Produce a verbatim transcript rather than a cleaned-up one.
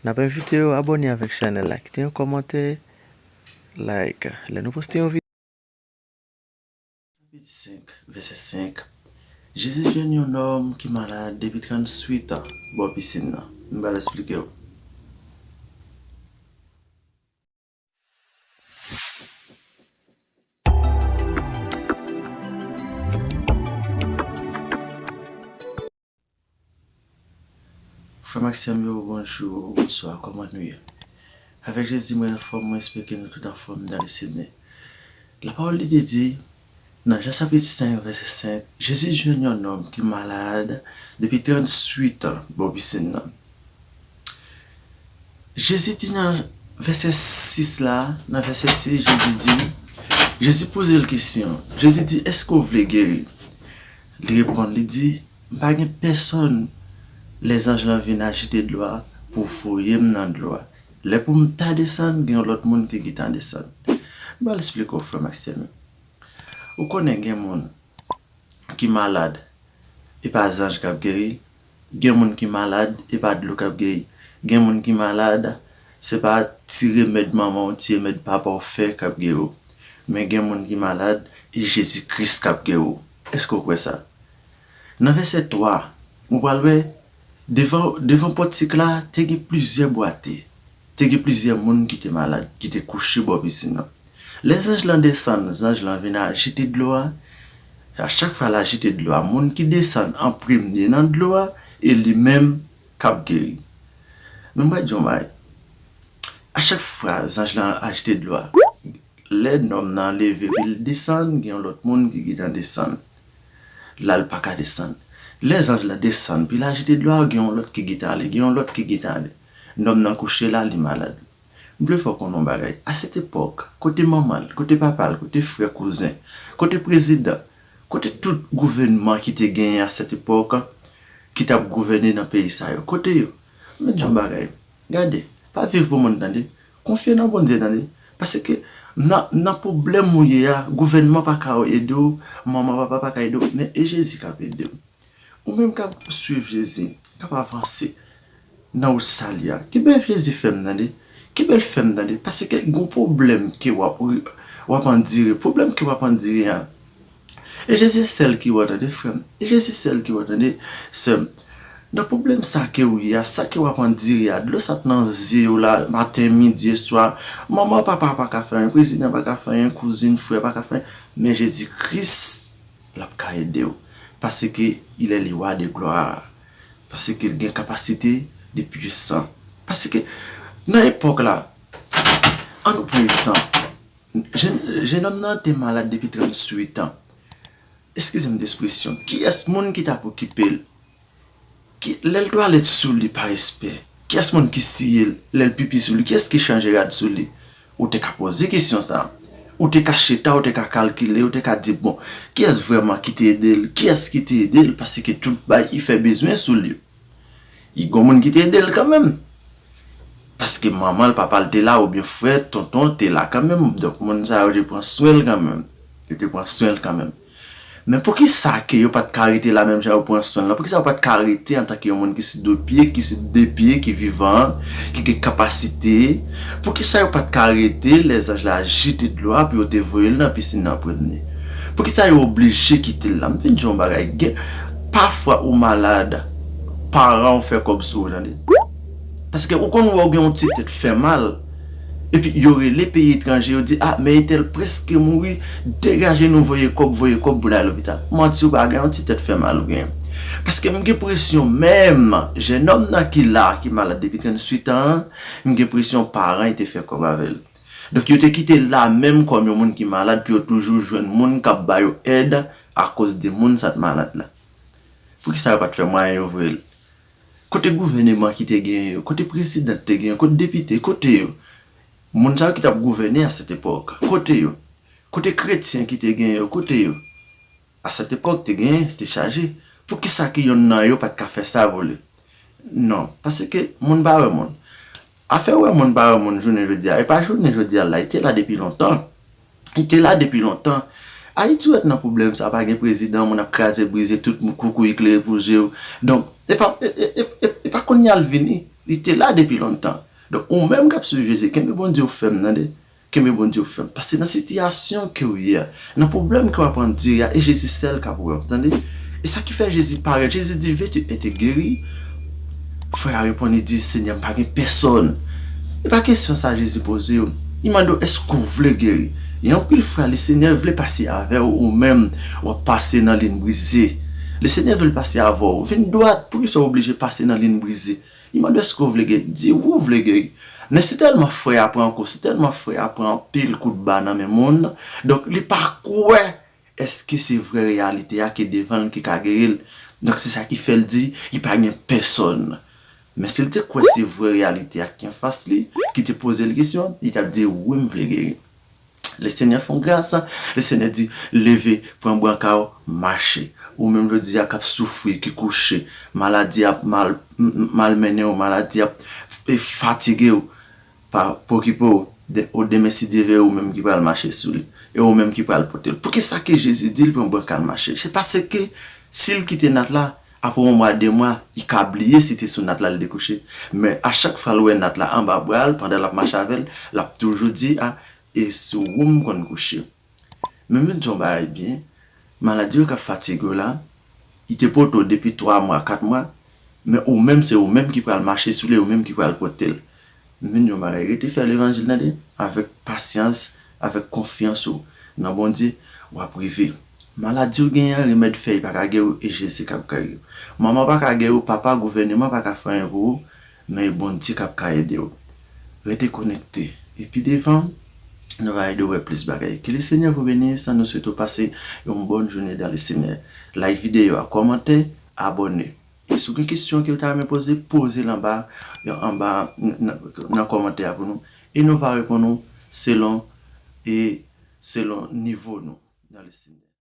N ap envite w abòne avèk chanèl la, kite yon kòmantè, like, lè nou poste yon videyo. Chapit senk, vèsè senk. Jezi jwenn yon nonm ki malad depi tranntuit an bò pisin nan. M pral esplike w. Frè m ak sè m yo, bonjou, bonswa, kòman nou ye? Avèk Jezi, mwen anfòm, mwen espere ke nou tout anfòm nan le Senyè. Lapawòl li te di, nan Jan chapit senk, vèsè senk, Jezi jwenn yon nonm ki malad depi tranntuit an bò pisin nan. Jezi di nan vèsè sis la, nan vèsè sis, Jezi di, Jezi poze l kesyon. Jezi di, èske w vle geri? Li reponn, li di, m pa gen pèsòn lè zanj lan vin ajite dlo a pou voye m nan dlo a. Lè pou m ta desann, gen yon lòt moun ki gentan desann. M pral esplike w, frè m ak sè m yo. Ou konnen gen moun ki malad, e pa zanj k ap geri. Gen moun ki malad, e pa dlo k ap geri. Gen moun ki malad, se pa ti remèd manman w, ti remèd papa w fè k ap geri w. Men gen moun ki malad, e Jezi Kris k ap geri w. Èske w kwè sa? Nan vèsè twa, ou pral wè, devan, devan pòtik la, te gen plizyè bwate. Te gen plizyè moun ki te malad, ki te kouche bò pisin nan. Lè zanj lan desann, zanj lan vin ajite dlo a. A chak fwa l ajite dlo a, moun ki desann an premye nan dlo a, e li menm k ap geri. Men m pral di w yon bagay. A chak fwa zanj lan ajite dlo a, lè nonm nan leve epi l desann, gen yon lòt moun ki gentan desann. La l pa ka desann. Lè zanj lan desann, pi l ajite dlo a, gen yon lòt ki gentan ale, gen yon lòt ki gentan ale. Nonm nan kouche la, li malad. M vle fè w konnen yon bagay. A sèt epòk, kote manman l, kote papa l, kote frè, kouzen, kote prezidan, kote tout gouvènman ki te genyen a sèt epòk, ki t ap gouvène nan peyi sa yo, kote yo? Men di yon bagay. Gade, pa viv pou moun, tande. Konfye nan Bondye, tande. Paske nan, nan pwoblèm ou ye a, gouvènman pa ka ede w, manman, papa pa ka ede w, men e Jezi k ap ede w. Ou menm k ap swiv Jezi, k ap avanse nan wout sali a, kenbe Jezi fèm, tande. Kenbe l fèm, tande. Paske gen pwoblèm ke w ap, w ap andire. Pwoblèm ke w ap andire a, e Jezi sèl ki wè, tande, frè m. E Jezi sèl ki wè, tande, sè m. Nan pwoblèm sa ke w ye a, sa ke w ap andire a, dlo sa k nan zye w la, maten, midi e swa, manman, papa pa ka fè anyen, prezidan pa ka fè anyen, kouzin, frè pa ka fè anyen, men Jezi Kris, l ap ka ede w. Paske il est le roi de gloire. Paske l gen kapasite de pwisan. Paske nan epòk la, ann nou pran egzanp. Jenn, jennonm nan te malad depi tranntuit an. Eskize m de ekspresyon. Kiyès moun ki t ap okipe l? Ki, lè l twalèt sou li pa respè, kiyès moun ki siye l lè l pipi sou li? Kiyès ki chanje rad sou li? Ou te ka poze kesyon sa a. Ou te ka chita, ou te ka kalkile, ou te ka di, bon, kiyès vrèman ki te ede l? Kiyès ki te ede l? Paske tout bay, li fè bezwen sou li. Li gon moun ki te ede l kanmenm. Paske manman l, papa l te la, oubyen frè, tonton te la kanmenm. Donk, moun sa yo te pran swen l kanmenm. Yo te pran swen l kanmenm. Men poukisa ke yo pa t ka rete la menm jan yo pran swen l lan? Poukisa yo pa t ka rete antanke yon moun ki sou de pye, ki sou de pye, ki vivan, ki gen kapasite? Poukisa yo pa t ka rete lè zanj la jete dlo a pou yo te voye l nan pisin nan premye? Poukisa yo oblije kite l la? M fin di yon bagay. Gen, pafwa ou malad, paran w fè kòb sou ou, tande. Paske ou konn wè w gen yon ti tèt fè mal, epi yo rele peyi etranje, yo di, a, men entèl prèske mouri, degaje nou, voye kòb, voye kòb pou l al lopital. Manti, ou pa gen yon ti tèt fè mal ou genyen. Paske m gen presyon menm, jennonm nan ki la, ki malad depi tranntuit an an, m gen presyon paran l te fè kòb avè l. Donk, yo te kite l la menm kòm yon moun ki malad, pou yo toujou jwenn moun k ap ba yo èd akoz de moun sa t malad la. Poukisa yo pa t fè mwayen yo voye l? Kote gouvèneman ki te genyen yo? Kote prezidan ki te genyen yo? Kote depite? Kote yo? Moun sa yo ki t ap gouvène a sèt epòk, kote yo? Kote kretyen ki te genyen yo? Kote yo? A sèt epòk, te genyen, te chaje. Poukisa ke yonn nan yo pa t ka fè sa pou li? Non, paske moun pa wè moun. Afè wè moun pa wè moun jounen jodi a, e pa jounen jodi a la, li te la depi lontan. Li te la depi lontan. Ayiti ou wè t nan pwoblèm sa, pa gen prezidan, moun ap kraze brize, tout moun koukouy klere pou je w. Donk, e pa, e, e, e, e, e pa kounye a l vini. Li te la depi lontan. Donk, ou menm k ap swiv Jezi, kenbe Bondye w fèm, tande. Kenbe Bondye w fèm. Paske nan sitiyasyon ke w ye a, nan pwoblèm ke w ap andire a, e Jezi sèl k ap wè w, tande. E sa ki fè Jezi parèt. Jezi di, "Veux-tu être guéri?" Frè a reponn, li di, "Senyè, m pa gen pèsòn." E pa kesyon sa Jezi poze yo. Li mande w, "Èske w vle geri?" Gen anpil frè, Lesenyè vle pase avè w, ou menm, w ap pase nan liy brize. Lesenyè vle pase avè w. Vin dwat, poukisa w oblije pase nan liy brize? Li mande, "Èske w vle geri?" Di, "Wi, w vle geri." Men si tèlman frè a pran kou, si tèlman frè a pran anpil kout ba nan men moun, donk li pa kwè èske se vrè reyalite a ki devan l ki ka geri l. Donk se sa ki fè l di, li pa gen pèsòn. Men si l te kwè se vrè reyalite a ki anfas li, ki te poze l kesyon, li t ap di, "Wi, m vle geri." Lesenyè fè w gras, Lesenyè di, "Leve, pran branka w, mache." Ou menm jodi a k ap soufri, ki kouche, maladi ap mal, m- m- malmennen w, maladi ap e fatige w, pa, pa okipe w. De- o demen, si Dye vle, ou menm ki pral mache sou li. E ou menm ki pral pote l. Poukisa ke Jezi di l pran branka l mache? Se paske si l kite nat la, apre yon mwa, de mwa, li ka bliye si te sou nat la l te kouche. Men a chak fwa l wè nat la anba bra l, pandan l ap mache avè l, l ap toujou di, "A, e sou ou m konn kouche." Men m vin di yon bagay byen, maladi yo k ap fatige w la, li te pote w depi twa mwa, kat mwa, men ou menm, se ou menm ki pral mache sou li, ou menm ki pral pote l. M vin di yon bagay, rete fè levanjil, tande, avèk pasyans, avèk konfyans ou nan Bondye, w ap rive. Maladi w genyen an, remèd fèy pa ka geri w, e Jezi k ap geri w. Manman pa ka geri w, papa, gouvèneman pa ka fè anyen pou ou, men e Bondye k ap ka ede w. Rete konekte. E pi devan, nou va ede w wè plis bagay. Que le Seigneur vous bénisse, nou swete w pase yon bòn jounen dans le Seigneur. Like videyo a, kòmante, abòne. E si w gen kesyon ke w ta renmen poze, poze l anba, anba n- n- nan kòmantè a pou nou. E nou va reponn ou selon, e selon nivo nou dans le Seigneur.